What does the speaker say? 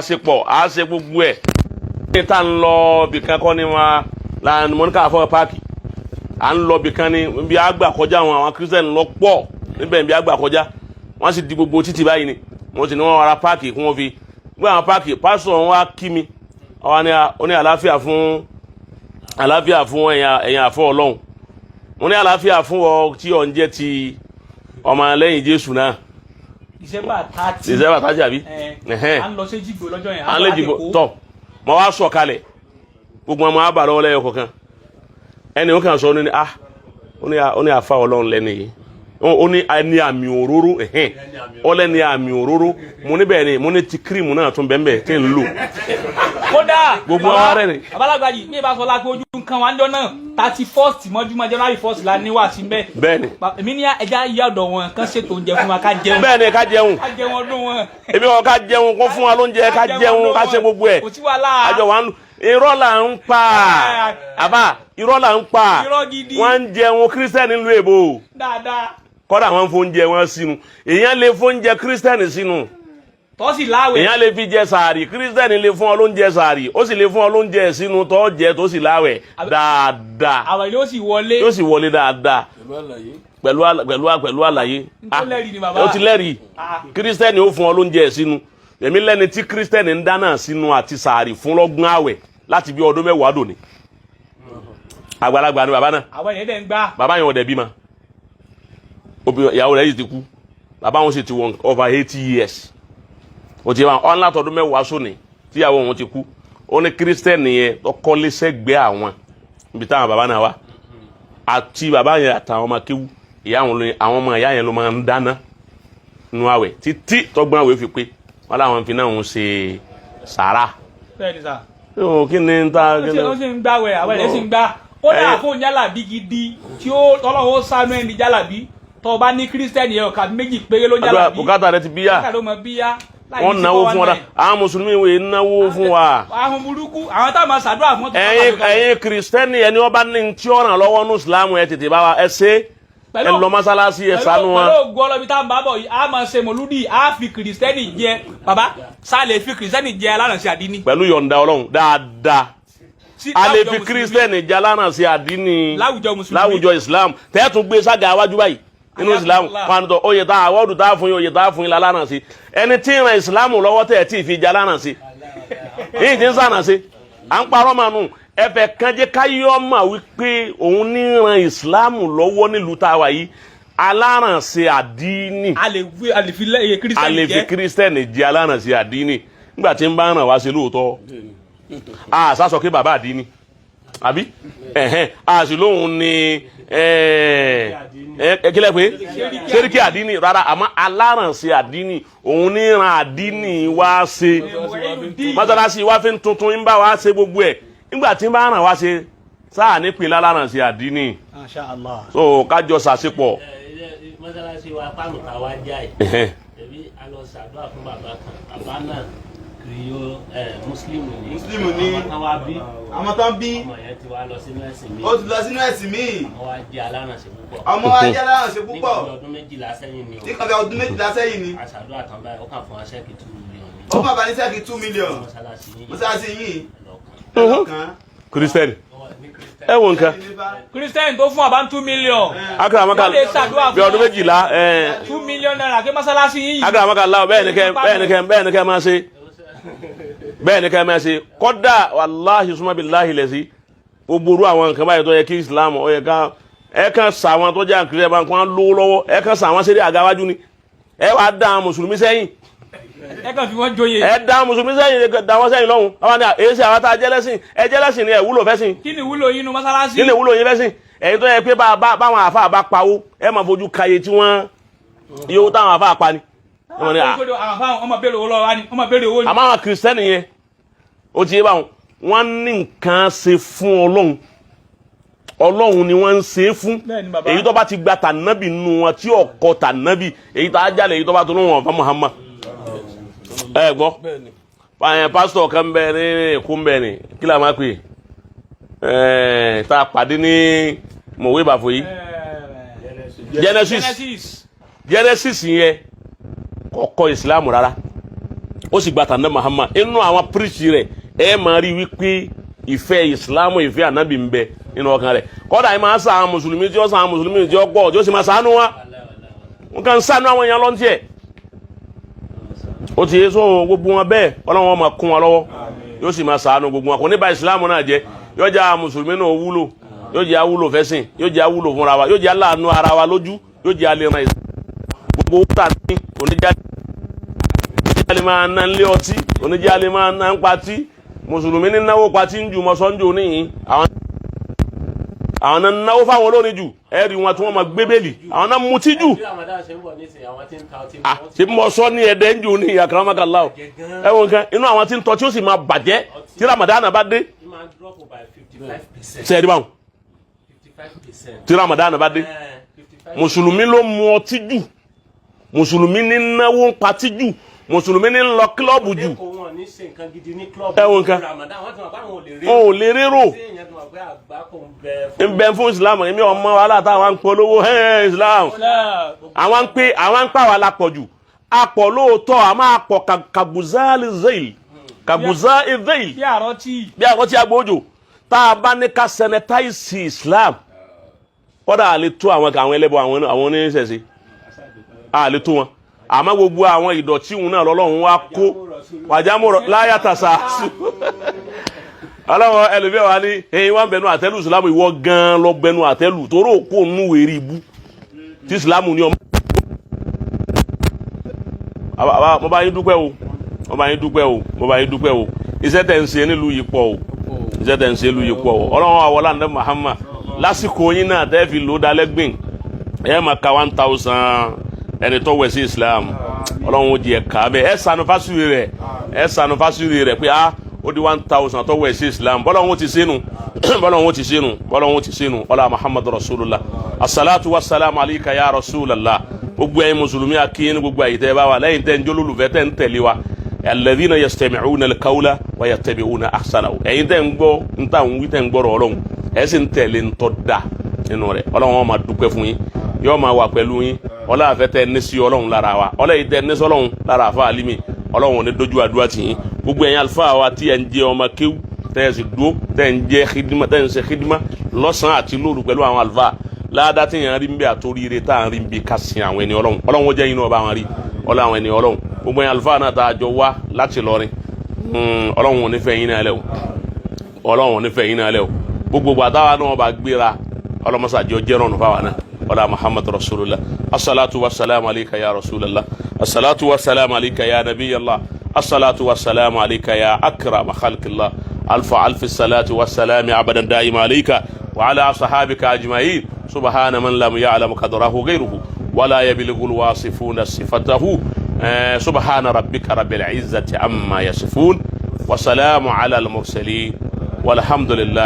Ṣe pọ̀, a ṣe gbogbo ẹ̀. Ní tá ń lọ bìkan kọ́ ni wọn la mọ́níkà fọ́ páàkì. À ń lọ bìkan ni bí a gbà kọjá, àwọn kírísítẹ́nì lọ pọ̀ níbẹ̀. Bí a gbà kọjá, wọ́n sì di gbogbo títì báyìí ni wọ́n sì ní wọ́n ra páàkì kí wọ́n fi gbé àwọn páàkì. Pásítọ̀ wọn wá kí mi, wọ́n ní ó ní àlàáfíà fún, àlàáfíà fún ẹ̀yin àfọ́ Ọlọ́run. Wọ́n ní àlàáfíà fún ọ tí ọ̀ ń jẹ́ ti ọmọ lẹ́yìn Jésù náà. December 30. December 30, àbí? Ẹ à ń lọ sí Èjìgbò lọ́jọ́ yẹn. À ń lè dìbò tọ. Mo wá sọ̀ kalẹ̀, gbogbo ọmọ wa bà lọ́wọ́ lẹ́yọ kọ̀ọ̀kan. Ẹni ó kàn sọ ní ah, ó ní àfa Ọlọ́run lẹ́nu yìí, ó ní ẹni àmì òróró, ẹ̀hẹ́n, ó lẹ́ni àmì òróró. Mo ní bẹ́ẹ̀ ni, mo ní ti kírímù náà tún bẹ́ẹ̀ bẹ́ẹ̀ tí ń lò. Kódà Gbogbo wa rẹ̀ ni. Babalágbàjì ní ìbá sọ la pé ojú nǹkan wa ń jọ náà, 31st mọ́júmọ́ January 1st la ní wà sí mbẹ́. Bẹ́ẹ̀ ni. Èmi ní ẹja yíyá ọ̀dọ̀ wọn kán ṣètò oúnjẹ fún wa, ká jẹun. Bẹ́ẹ̀ ni, ká jẹun. Ká jẹun ọdún wọn. Èmi wọn ká jẹun, kó fún wa lóúnjẹ, ká jẹun, ká ṣe gbogbo ẹ̀. Kò sí wàhálà. Àjọ wa ń lù, irọ́ là ń pa àbá, irọ́ là ń pa. Irọ́ gidi. Wọ́n ń jẹun kírísítẹ́nì nílùú èbó. Dáadáa. Kọ́dà wọ́n ń fóúnjẹ wọn sínú. Èèyàn lè fóúnjẹ kírísítẹ́nì sínú. Tọ́sí láwẹ̀. Èèyàn lè fi jẹ sàárì. Kírísítẹ́nì lè fún ọ lóúnjẹ sàárì, ó sì lè fún ọ lóúnjẹ sínú tó jẹ, tó sì láwẹ̀ dáadáa. Àwẹ̀ yóò sì wọlé. Yóò sì wọlé dáadáa pẹ̀lú àlàyé. N tó lẹ́rìí ni bàbá. Ó ti lẹ́rìí. Ah. Kírísítẹ́nì ó fún ọ lóúnjẹ sínú. Èmi lẹ́ni tí kírísítẹ́nì ń dáná sínú àti sàárì fún lọ́gbọ́n àwẹ̀ láti bí ọdún 10 dòní. Àgbàlagbà ni bàbá náà. Àwẹ̀ yẹn dẹ̀ ń gbà. Bàbá yẹn ò dẹ̀ bímọ. Ìyàwó rẹ̀ yìí ti kú. Bàbá wọn sì ti wọ over 80 years. Ó ti wà ọ̀n látọdún 10 sóni tíyàwó wọn ti kú. Ó ní kírísítẹ́nì yẹn tó kọ́lé sẹ́gbẹ̀ẹ́ àwọn níbi táwọn bàbá náà wà, àti bàbá yẹn àtàwọn ọmọ kéwú ìyá àwọn lóyún, àwọn ọmọ ìyá yẹn ló máa ń dáná nínú àwẹ̀ títí tọ́gbọ́n àwẹ̀ fi pé wọn làwọn fi náà ń ṣe sàrà. Bẹ́ẹ̀ ni sà. Yóò kí ni ta ó kí sì ni. Ó sì ń gbàwẹ̀, àwẹ̀ rẹ̀ sì ń gbà. Kódà fóun jálàbí gidi tí ó tọ́lọ́wọ́ sánú ẹni jálàbí, tó o bá ní kírísítẹ́nì ẹ̀ ọ̀kà méjì péré ló ń Àdúrà jálàbí. bùkátà rẹ ti bíyà. Bùkátà ló mọ bíyá. Láì Wọ́n ní sí náwó fún ọ 419. Àwọn mùsùlùmí wòye náwó fún wa. Àwọn burúkú, àwọn táwọn máa ṣàdúrà fún. Ẹ̀yin kìrìsìtẹ́nì, ẹni wọ́n bá ní tí ó ràn lọ́wọ́ ní ìsìlámù, ẹ tètè bá wa ẹ ṣe, ẹ lọ mọ́sálásí, ẹ ṣàánú wọn. Pẹ̀lú ògùn ọlọ́bi tá à ń bá bọ̀ yìí, a máa ṣe mọ̀lúdì, a fi kìrìsìtẹ́nì jẹ. Bàbá sá lè fi kìrìsìtẹ́nì jẹ alárànṣẹ́ àdínní. Pẹ̀lú yọ̀ǹda Ọlọ́run dáadáa, a lè láwùjọ fi mùsùlùmí. Kìrìsìtẹ́nì jẹ alárànṣẹ́ àdínní. Láwùjọ mùsùlùmí. Láwùjọ islam, tẹ́ẹ̀tún gbé sága wájú báyìí nínú islam. Ayakumullah. Wọn oyè tá àwọ̀dù tá a fún yín, oyè tá a fún yín lálárànṣẹ́. Ẹni tí ń ran islam lọ́wọ́ tẹ̀ tí ì fi jẹ alárànṣẹ́ yìí ti ń sànàṣe, à ń parọ́ mànú. Ẹfẹ̀ kan jẹ́ káyọ́ mà wípé òun ní ran islam lọ́wọ́ nílùú tá a wà yìí, alárànṣẹ́ àdínì. A lè fi lẹ́yìn A kìrìsìtẹ́nì lè fi jẹ. Kírísítẹ́nì jẹ alárànṣẹ́ àdínì nígbà tí ń bá ràn wá sí lóòótọ́. A sá sọ pé bàbá àdínì àbí ẹ̀hẹ́n, a sì lóhun ní ẹ kílẹ̀ pé sẹ́ríkì àdínì rárá, àmọ́ alárànṣẹ́ àdínì, òun ní ran àdínì wá ṣe. Mọ́sálásí wá fi ń tuntun ń bá wa ṣe gbogbo ẹ̀. Nígbà tí ń bá ràn wá ṣe sáà nípìnlẹ̀ alárànṣẹ́ àdínì. Masha Allah. So kájọ ṣàṣepọ̀. Ẹ, mọ́sálásí wa pánù tá a wá já yìí, ẹbí a lọ ṣàdúrà fún bàbá kan. Bàbá náà kìrìyó ẹ, mùsùlùmí ni. Mùsùlùmí ni. Ọmọ kan wá bí. Àwọn tán bí. Ọmọ yẹn ti wá lọ sínú ẹ̀sìn mi. Ó ti lọ sínú ẹ̀sìn míì. Ọmọ wa jẹ́ alárànṣe púpọ̀. Ọmọ wa jẹ́ alárànṣe púpọ̀. Nígbà bí ọdún 12 sẹ́yìn ni o. Nígbà bí ọdún 12 sẹ́yìn ni. A ṣàdúrà tán báyìí, ó kàn fún wa ṣẹ́ẹ̀kì 2 million ní. Ó máa bá ní sẹ́ẹ̀kì 2 million. Mọ́sálásí yìí. Mọ́sálásí yìí. Ẹlọ́kan. Ẹlọ́kan. Kírísítẹ́nì. Ní kírísítẹ́nì. Ẹ wo nǹkan. Kìrìsìtẹ́nì tó fún àbá 2 million. Akramaka. Wọ́n lè ṣàdúrà bí fún ọdún 12 ẹ. ₦2 million kí mọ́sálásí yìí. Akramaka Allah. Bẹ́ẹ̀ ni kẹ́ máa ṣe, bẹ́ẹ̀ ni kẹ́ máa ṣe. Kọ́dà wàláhì summa billahi lẹ́sí gbogbo orú àwọn nǹkan báyìí tó yẹ kí Islam ó yẹ ká ẹ kàn sà àwọn tó jẹ́ àkìrẹ́ bá ń kó lówó lọ́wọ́, ẹ kàn sà àwọn sẹ́rí àgáwájú ni, ẹ wàá dá àwọn mùsùlùmí sẹ́yìn. Ẹ kàn fi wọ́n joyè. Ẹ dá àwọn mùsùlùmí sẹ́yìn, ẹ dá wọn sẹ́yìn lọ́hùn. Àwọn ni èyí ṣe àwọn tá a jẹ́lẹ́sìn. Ẹ jẹ́lẹ́sìn ni ẹ wúlò fẹ́sìn. Kí ni ìwúlò yín nu mọ́sálásí? Kí ni ìwúlò yín fẹ́sìn? Ẹ̀yin tó yẹ pé báwọn àáfàá bá pawó, ẹ máa fojú kaye tí wọ́n iye táwọn àáfàá pa ni. Wọ́n ní, à, àwọn afáwọn ọmọ béèrè owó lọ́wọ́ wa ni, ọmọ béèrè owó ni. Àmọ́ àwọn kìrìsìtẹ́nì yẹn, ó ti yé báwọn, wọ́n ní nǹkan ṣe fún Ọlọ́run. Ọlọ́run ni wọ́n ń ṣe é fún. Bẹ́ẹ̀ ni, bàbá. Èyí tó bá ti gba tànábì nù wọn tí ọkọ tànábì, èyí tó ajalè, èyí tó bá tó ní wọn fún Muhammad. Ẹ gbọ́, pásítọ̀ kan bẹ ní Èkó ń bẹ ní kí la máa pè é, tá a pàdé ní mọ̀wé bàfọ̀ yìí, Genesis. Genesis. Genesis yẹn kò kọ́ ìsìlámù rárá. Ó sì gba tànà Muhammad. Inú àwọn píríṣì rẹ̀, ẹ máa rí wípé ìfẹ́ ìsìlámù, ìfẹ́ ànábì ń bẹ nínú ọkàn rẹ̀. Kọ́dà yìí máa ń sa àwọn mùsùlùmí tí ó sa àwọn mùsùlùmí tí ó pọ̀, tí ó sì máa ṣàánú wa. Wọn kàn ń ṣàánú àwọn èèyàn lọ́ntì ẹ̀. Ó ti yé so gbogbo wọn bẹ́ẹ̀, Ọlọ́run wọn máa kún wọn lọ́wọ́, yóò sì máa ṣàánú gbogbo wọn. Kò ní ba ìsìlámù náà jẹ́. Yóò jẹ́ àwọn mùsùlùmí náà wúlò, yóò jẹ́ àwúlò fẹ́sìn, yóò jẹ́ àwúlò fúnra wa, yóò jẹ́ aláàánú ara wa lójú, yóò jẹ́ alẹ́ ràn gbogbo owó tà ní oníjà lè máa ná lé ọtí, oníjà lè máa ná ń patí. Mùsùlùmí ní náwó patí ń ju mọ́sánjó níyìn. Àwọn náà náwó fáwọn olórin jù. Ẹ rí wọn tí wọ́n máa gbé bẹ́ẹ̀lì, àwọn náà mutí jù. Bí Ramadan ṣe ń bọ̀ nísìnyí, àwọn tí ń ta ọtí. Ah, ṣe mọ sọ ní ẹdẹ ń jù ní akramakallah o. Ẹ wọn kan inú àwọn tí ń tọ́ tí ó sì máa bàjẹ́ tí Ramadan bá dé. Ó máa ń drop by 55%. Sẹ́ẹ̀dí báwọn? 55%. Tí Ramadan bá dé, 55. Mùsùlùmí ló mu ọtí jù, mùsùlùmí ní náwó ń patí jù, mùsùlùmí ní lọ kílọ̀bù jù. Lẹ́kọ̀ọ́, wọn ní ṣe nǹkan gidi ní club. Ẹ wo nǹkan. Ramadan, wọ́n ti mọ̀ pé àwọn ò lè rí. Wọn ò lè rérò. Tí èèyàn ti mọ̀ pé àgbá kò ń bẹ fún. Ń bẹ fún Islam. Èmi ọmọ wàhálà táwọn ń polówó Islam. Àwọn ń pè, àwọn ń pa wà lápọ̀ jù. Apọ̀ lóòótọ́, a máa pọ̀ kàgùzá zeil, kàgùzá zeil. Bí àrọ́ tí. Bí àwọn tí a gbójú tá a bá ní ká sanitize Islam, kọ́dà a lè tó àwọn ẹlẹ́bọ, àwọn oníṣẹ̀ṣe, a lè tó wọn. Àmọ́ gbogbo àwọn ìdọ̀tí òun náà lọ́lọ́run wá kó wàjámù láyàtàṣà. Ọlọ́run ẹlòmíì wa ní ẹ̀yin wá ń bẹnu àtẹ́lù Islam. Ìwọ gan-an lọ bẹnu àtẹ́lù toró kó nú wèrè ibú tí Islam ní ọmọ. Mo bá yín dúpẹ́ o, mo bá yín dúpẹ́ o, mo bá yín dúpẹ́ o. Iṣẹ́ tẹ̀ ń ṣe nílùú yìí pọ̀ o, iṣẹ́ tẹ̀ ń ṣe nílùú yìí pọ̀ o. Ọlọ́run àwọlá ní Muhammad lásìkò yín náà tẹ́ fi lò ó dalẹ́ gbìn, ẹ máa ka 1,000 ẹni tó wẹ̀ sí Islam. Ọlọ́run ó di ẹ̀ka bẹ́ẹ̀. Ẹ sànù fásitì rẹ̀, ẹ sànù fásitì rẹ̀ pé a ó di 1,000 tó wẹ̀ sí Islam. Bọ́lọ́run ó ti sínú, bọ́lọ́run ó ti sínú, bọ́lọ́run ó ti sínú. Ọlá Muhammad Rasulullah, asalaatu wa salamu alayka ya Rasulallah. Gbogbo ẹ̀yin mùsùlùmí, akíyín ní gbogbo àyè tẹ́ bá wà lẹ́yìn tẹ́ ń jólólùfẹ́, tẹ́ ń tẹ̀lé wa, alladhina yastami'una al-qawla wa yattabi'una ahsanahu. Ẹ̀yin tẹ́ ń gbọ́ ń tà ń wí, tẹ́ ń gbọ́rọ̀ Ọlọ́run, ẹ̀ sì ń tẹ̀lé ń tọ́ da nínú rẹ̀, Ọlọ́run wọn máa dúpẹ́ fún yín, yóò máa wà pẹ̀lú yín. Ọlá àfẹ́ tẹ́ ní sí Ọlọ́run lára wa, ọlá yìí tẹ́ ní sí Ọlọ́run lára àfa àlímì, Ọlọ́run ò ní dojú àdúrà tì yín. Gbogbo ẹ̀yin àlùfáà wa tí ẹ̀ ń jẹ́ ọmọ kéwú, tẹ́ ẹ̀ sì dúró, tẹ́ ẹ̀ ń jẹ́ xidima, tẹ́ ẹ̀ ń ṣe xidima lọ́sàn-án àti lóru pẹ̀lú àwọn àlùfáà, láàdá tí yẹn rí ń bẹ àtòríire tá à ń rí ń bí ká sin àwọn ẹni Ọlọ́run, Ọlọ́run ó jẹ́ inú ọba àwọn rí ọlọ́ àwọn ẹni Ọlọ́run. Gbogbo ẹ̀yin àlùfáà náà tá a jọ wá láti lọrin, Ọlọ́run ò ní fẹ́ yín náà lẹ́ o, Ọlọ́run ò ní fẹ́ yín náà lẹ́ o. Gbogbo gbàdáwa náà bá gbéra, ọlọ́mọsàjọ jẹ́rọ̀nù fáwa náà. Ọlá Muhammad Rasulullah, asalaatu wa salamu alayka ya Rasulallah, asalaatu wa salamu alayka ya Nabiyallah, asalaatu wa salamu alayka ya akrama khalqillah, alfa alfi salatu wa salami abadan daima alayka wa ala sahabika ajma'in. Subhana man lam ya'lam qadrahu ghayruhu wala yablughu alwasifuna sifatahu. Subhana rabbika rabbil izzati amma yasifun wa salamu ala al-mursalin walhamdulillah.